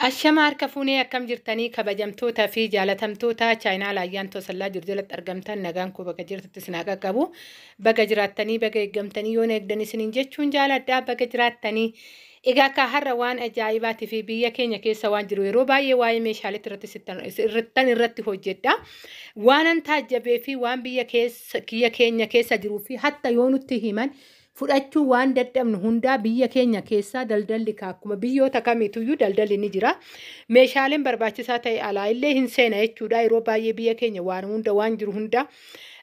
Ashama harka fuunee, akkam jirtanii? Kabajamtootaa fi jaalatamtoota chaayinaa Laayyaan Toosallaa jiru jalatti argamtan, nagaan koo bakka jirtutti isin haa qaqqabu. Baga jiraattanii, baga eeggamtanii, yoon eegdan isiniin jechuun jaaladhaa, baga jiraattanii. Egaa akka har'a waan ajaa'ibaatii fi biyya keenya keessa waan jiru yeroo baay'ee waa'ee meeshaalee irratti irratti hojjedha. Waanan taajjabee fi waan biyya keessa kiyya keenya keessa jiruu fi hatta yoo nutti himan fudhachuu waan dadhabnu hundaa, biyya keenya keessaa daldalli akkuma biyyoota kamiituyyuu daldalli ni jira. Meeshaaleen barbaachisaa ta'e alaa illee hin seena jechuudha. Yeroo baay'ee biyya keenya waan hunda, waan jiru hunda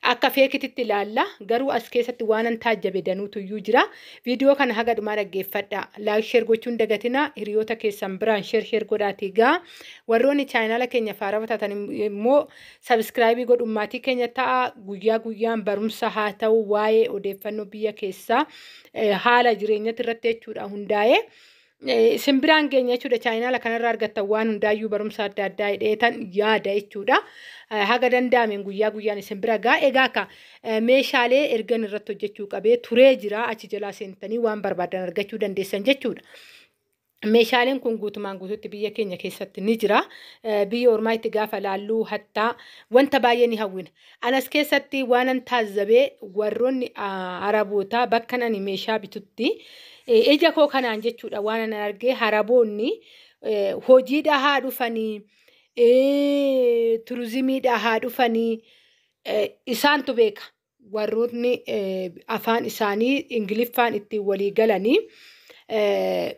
akka feekititti ilaalla. Garuu as keessatti waanan taajjabe danuutuyyuu jira. Viidiyoo kana haga dhumaa dhaggeeffadha. Like, share gochuun dagatina, hiriyoota keessan biraan share share godhaatii gaa. Warroonni chaayinaala keenya faaraa taatan immoo subscribe godhuun maatii keenya ta'a. Guyyaa guyyaan barumsa haa ta'u, waa'ee odeeffannoo biyya keessaa, haala jireenyatti irratti jechuudha hundaa'ee. Isin biraan geenya jechuudha. Chaayinaala kanarraa argattan waan hundaayyuu barumsa adda addaa hidheetan yaada jechuudha. Haga danda'ameen guyyaa guyyaan isin bira gaa. Egaa akka meeshaalee ergan irratti hojjechuu qabee turee jira, achi jalaa seentanii waan barbaadan argachuu dandeessan jechuudha. Meeshaaleen kun guutumaan guutuutti biyya keenya keessatti ni jira. Biyya ormaa itti gaafa laalluu hattaa wanta baay'ee ni hawwina. Anas keessatti waanan taazzabee, warroonni Arabootaa bakka ani meeshaa bitutti ija koo kanaan jechuudha waan ani argee, Haraboonni hojiidha haa dhufanii, turizimiidha haa dhufanii, isaantu beeka. Warroonni afaan isaanii Ingiliffaan ittiin walii galanii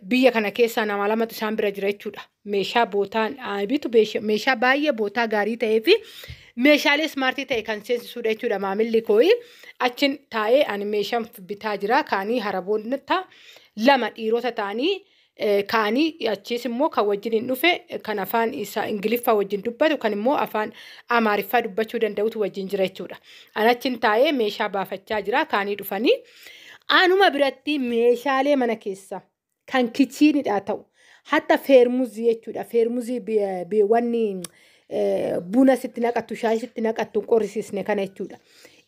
biyya kana keessaa nama lamatu isaan bira jira jechuudha. Meeshaa bootaan bitu, meeshaa baay'ee bootaa gaarii ta'ee fi meeshaalee smart ta'e kan seensisuudha jechuudha maamilli kooyi. Achin taa'ee ani meeshaan bitaa jira, kaanii Haraboota lama dhiirota ta'anii ka'anii, achiis immoo kan wajjin hin dhufe, kan afaan isaa Ingiliffaa wajjin dubbatu, kan immoo afaan Amaariffaa dubbachuu danda'utu wajjin jira jechuudha. An achin taa'ee meeshaa baafachaa jira, kaanii dhufanii anuma biratti meeshaalee mana keessa kan kitchenidhaa ta'u, hatta feermuzii jechuudha. Feermuzii wanni buna sitti naqattu, shaayii sitti naqattu, qorrisiisne kana jechuudha.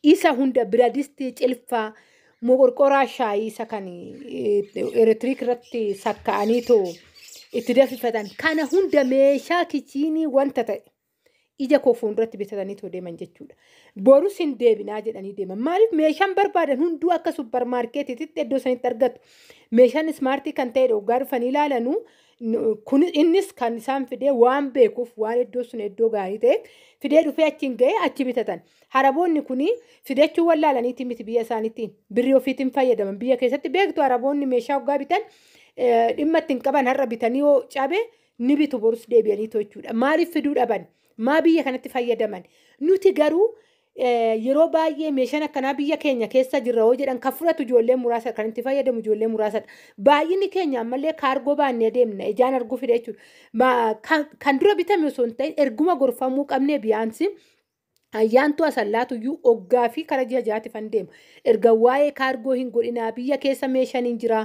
Isa hunda, biradistii, cilfaa, moqorqoraa shaayii, isa kan elektiriik irratti sakka'anii too itti danfifatan kana hunda, meeshaa kitchen wanta ta'e ija koo fuulduratti bitatanii too deeman jechuudha. Borus hin deebinaa jedhanii deeman. Maaliif? Meeshaan barbaadan hunduu akka supparmaarkeetiitti iddoo sanitti argatu. Meeshaan smart kan ta'e dhoggaa dhufanii ilaalanuu, kun innis kan isaan fidee waan beekuuf, waan iddoo sun iddoo gaarii ta'e fidee dhufee achiin ga'ee achi bitatan. Haraboonni kuni fidachuu wallaalaniiti miti, biyya isaaniitiin birrii ofiitiin fayyadaman. Biyya keessatti beektu, Haraboonni meeshaa hoggaa bitan dhimma ittiin qaban, har'a bitanii yoo cabe ni bitu, borus deebi'anii jechuudha. Maaliif fiduu dhaban? Maa biyya kanatti fayyadaman? Nuti garuu yeroo baay'ee meeshaan akkanaa biyya keenya keessa jirra yoo jedhan kan fudhatu ijoollee muraasa, kan itti fayyadamu ijoollee muraasadha. Baay'inni keenya ammallee kaargoo baannee deemna, ijaan arguu fide jechuudha. Kan dura bitame osoo hin ta'in, erguma gorfamuu qabnee biyaansi Ayyaantu Asallaatu iyyuu oggaa fi kara ji'a 6tti fan deema. Erga waa'ee kaargoo hin godhinaa, biyya keessa meeshaan hin jira,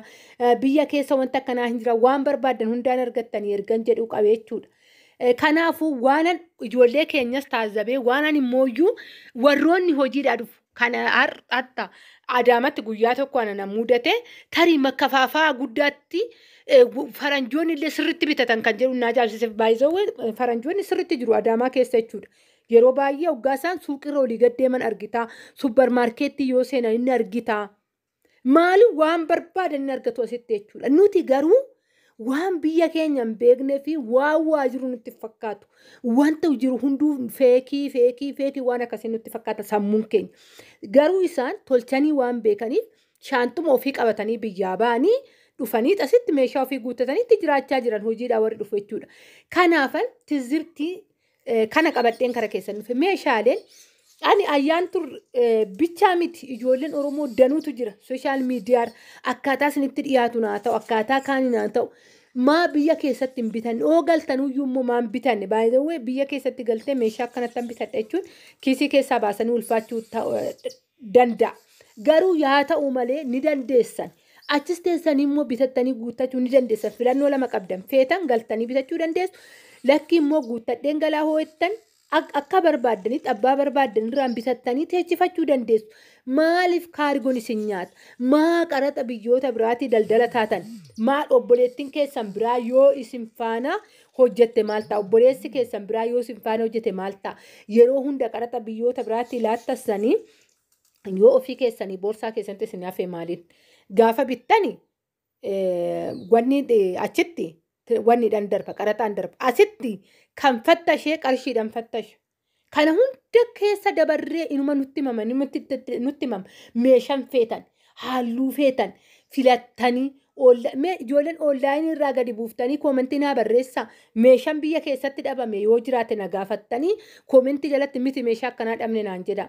biyya keessa wanta akkanaa hin jira, waan barbaadan hundaan argattanii ergan jedhu qabee jechuudha. Kanaafuu waanan ijoollee keenyas taazabee, waanan immooyyuu warroonni hojiidhaa dhufu kana hatta Adaamatti guyyaa tokko ana mudate, tarii makkafaafaa guddaatti faranjoonni illee sirritti bitatan kan jedhu naa jaalsise. Baay'ee faranjoonni sirritti jiru Adaamaa keessa jechuudha. Yeroo baay'ee hoggaa isaan suuqirra olii gad deeman argita. Supparmaarkeettii yoo seenan inni argita. Maali? Waan barbaadan inni argatu asitti jechuudha. Nuti garuu waan biyya keenya hin beeknee fi waan waa jiru nutti fakkaatu. Wanta jiru hunduu fake, fake, fake waan akkasii nutti fakkaata sammuun keenya. Garuu isaan tolchanii waan beekaniif shaantuma ofii qabatanii biyyaa ba'anii dhufanii asitti meeshaa ofii guuttatanii itti jiraachaa jiran, hojiidhaa warri dhufu jechuudha. Kanaafan tizirtii kana qabadheen kara keessan dhufe. Meeshaaleen ani Ayyaantu bichaa miti, ijoolleen Oromoo danuutu jira social media akkaataa isinitti dhiyaatu naa ta'u, akkaataa kaanii naa ta'u, maa biyya keessatti hin bitanne? Oo galtanuyyuu immoo maan bitanne? Baay'ee biyya keessatti galtee meeshaa akkanatti hin bitadha jechuun kiisii keessaa baasanii ulfaachuu danda'a. Garuu yaa ta'u malee ni dandeessan. Achis teessanii immoo bitattanii guuttachuu ni dandeessan. Filannoo lama qabdan. Feetan galtanii bitachuu dandeessu. Lakki immoo guuttadheen galaa hoo'ettan. Akka barbaaddanitti abbaa barbaaddan irraan bitattanii teechifachuu dandeessu. Maaliif kaargoon isin nyaata? Maa qaraxa biyyoota biraatii daldala taatan? Maal obboleettiin keessan biraa yoo isin faana hojjette maal ta'a? Obboleessi keessan biraa yoo isin faana hojjete maal ta'a? Yeroo hunda qaraxa biyyoota biraatii laattassanii yoo ofii keessanii boorsaa keessatti isin hafe maaliin? Gaafa bittani wanni achitti wanniidhaan darba, qaraxaan darba. Asitti kan fattashee qarshiidhaan fattasha. Kana hunda keessa dabarree inuma nutti himama, nutti himama. Meeshaan feetan, halluu feetan filattanii, ijoolleen onlaayinii irraa gadi buuftanii koomentii naa barreessaa. Meeshaan biyya keessatti dhabame yoo jiraate na gaafattanii koomentii jalatti miti meeshaa akkanaa dhabne naan jedha.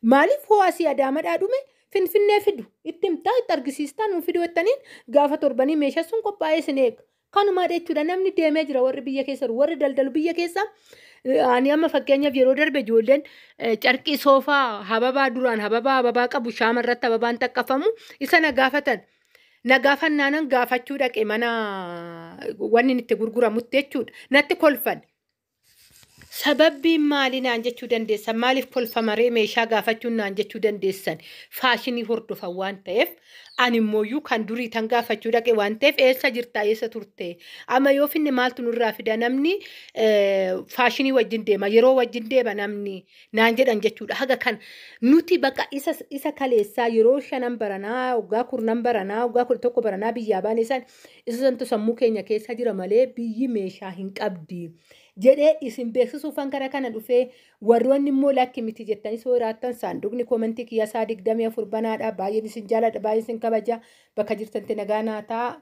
Maaliif hoo asii Adaamadhaa dhume Finfinnee fidu, itti himtaa, itti argisiistaa, nuun fidu jettaniin gaafa torbanii meeshaa sun qophaa'ee isin eega. Kanumaa jechuudha, namni deemee jira, warri biyya keessa jiru, warri daldalu biyya keessa. Ani amma fakkeenyaaf yeroo darbe ijoolleen carqii soofaa hababaa duraan hababaa hababaa qabu, shaama irratti hababaan taqqafamu, isa na gaafatan. Na gaafannaanan gaafachuu dhaqe mana wanni itti gurguramutti jechuudha. Natti kolfan. Sababbiin maali naan jechuu dandeessan? Maaliif kolfamaree meeshaa gaafachuun naan jechuu dandeessan? Faashinii hordofan waan ta'eef, ani immooyyuu kan durii tan gaafachuu dhaqe waan ta'eef, eessa jirtaa, eessa turte? Amma yoo finne maaltu nurraa fida? Namni faashinii wajjin deema, yeroo wajjin deema namni naan jedhan jechuudha. Haga kan nuti bakka isa kaleessaa yeroo 5 baranaa, waggaa 10 baranaa, waggaa 11 baranaa biyyaa baane san, isa santu sammuu keenya keessa jira malee biyyi meeshaa hin qabdi jedhee isin beeksisuufan kara kana dhufee. Warroonni immoo lakki miti jettanii soo jiraattan, saanduqni koomentii kiyya isaa 24 banaadha. Baay'een isin jaaladha, baay'een isin kabaja. Bakka jirtanitti nagaa naa ta'a.